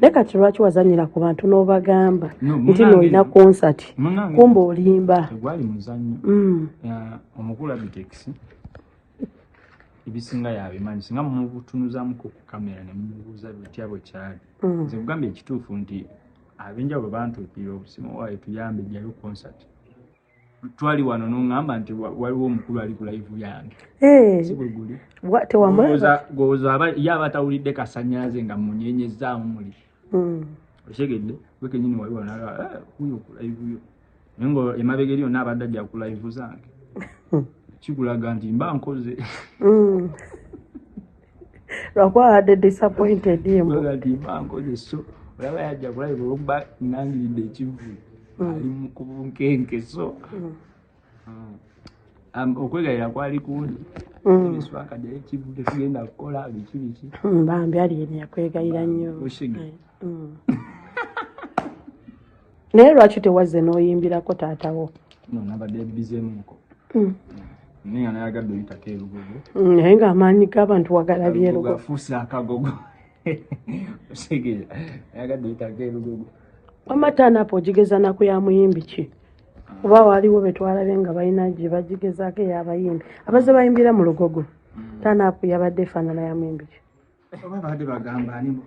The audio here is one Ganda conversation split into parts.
Naye kati lwaki wazanyira ku bantu n'obagamba nti n'olina konsati, kumba olimba? Tegwali muzannyo. Omukulu Abitex ebisinga yabimanyi, singa mumutunuzamuko ku kamera ne mumubuuza bitya bwe kyali. Nze kugambye ekituufu nti ab'enjawulo bantuukirira obusimu, waayo tuyambe jjayo concert. Twali wano n'oŋŋamba nti waliwo omukulu ali ku live yange. Si bwe guli? Tewamulaba? Gwoza ye aba atawulidde kasannyalaze nga munyenyezzaamu muli. Okitegedde? Gwe kennyini wali wano nalaba, wuyo ku live yo, naye nga emabega eri yonna abadde ajja ku live zange. Kikulaga nti mba nkoze. Lwakuba abadde disappointed mbu. Kulaga nti mba nkoze. So olaba yajja ku live olwokuba nangiridde ekivvulu, ali mu kubunkenke. So okwegayira kwali kungi. Ebiswaka jjayo ekivvulu, tetugenda kukola biki biki. Bambi Alien yakwegayira nnyo. Oshige. Naye lwaki tewazze n'oyimbirako taatawo? No, nabadde bizeemuko, naye nga nayagadde oyitako erugogo. Naye ng'amaanyi g'abantu wagalabye erugogo. Gafuuse akagogo, osegeera? Nayagadde oyitako erugogo. Wamma turn-up ogigeza naku ya muyimbi ki? Kuba waliwo be twalabye nga balina gye bagigezaako ey'abayimbi abazze bayimbira mu Lugogo. Turn-up yabadde efaanana ya muyimbi ki? Oba babadde bagamba ani?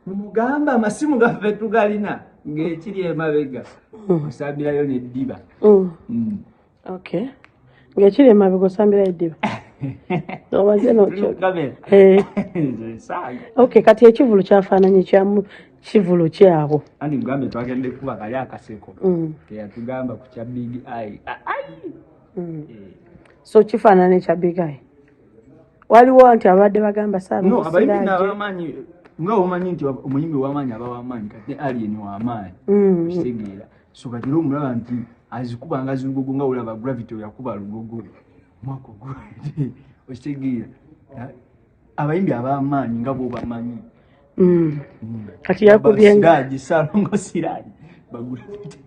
Mumugamba amasimu gaffe tugalina, ng'ekiri emabega osambirayo neddiba. Okay, ng'ekiri emabega osambirayo eddiba, omaze nokyo. Kamera. Eh. Nze nsaaga. Okay, kati ekivulu kyafaananye kyamu kivulu kyabo? Anti mugambe twagende kuba kali akaseko teyatugamba ku kya Big Eye. Eh. So kifaanana ekya Big Eye? Waliwo nti abadde bagamba No, abayimbi Saalongo. n'abamaanyi, nga omanyi nti omuyimbi w'amaanyi aba w'amaanyi. Kati ne Alien w'amaanyi, okitegeera? So kati era omulaba nti azikuba nga zilugogo, nga olaba Gravity oyakuba Lugogo mwaka ogwedde, okitegeera? Abayimbi ab'amaanyi nga bwobamanyi. Kati yakubye Siraji, Salongo Siraji, bagravity,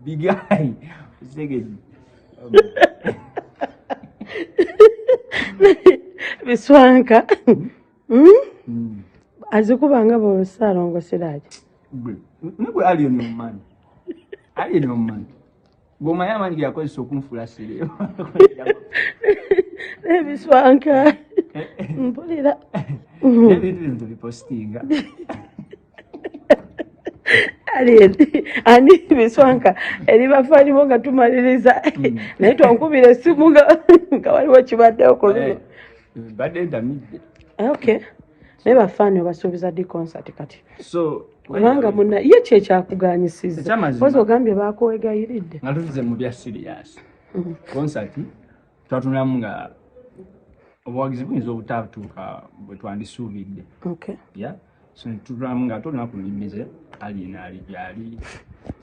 Big Eye, okitegedde? Biswanka. Azikuba nga bwe Saalongo Siraji. Gwe ne gwe Alien omumanyi, Alien omumanyi, gweomanyi amaanyi ge yakozesa okunfuula sire. Ebiswanka mpulira. Ebintu bino tubipositinga. Alien ani biswanka eri bafaanibo nga tumaliriza, naye twankubira essimu nga waliwo kibaddewo ku luno. Badde ntamidde. Okay, naye bafaani obasuubiza ddi concert kati? So Kubanga muna ye ki ekyakuganyisizza? Ekyamazima. Kozi ogambye bakwegayiridde. Nga tutuze mu bya serious, concert twatunulamu nga obuwagizi buyinza obutatuuka bwe twandisuubidde. Yeah, so tutulamu nga ate olunaku lulimeze, Alien ali gyali,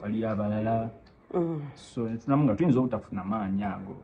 waliyo abalala. So netulamu nga tuyinza obutafuna maanyi ago.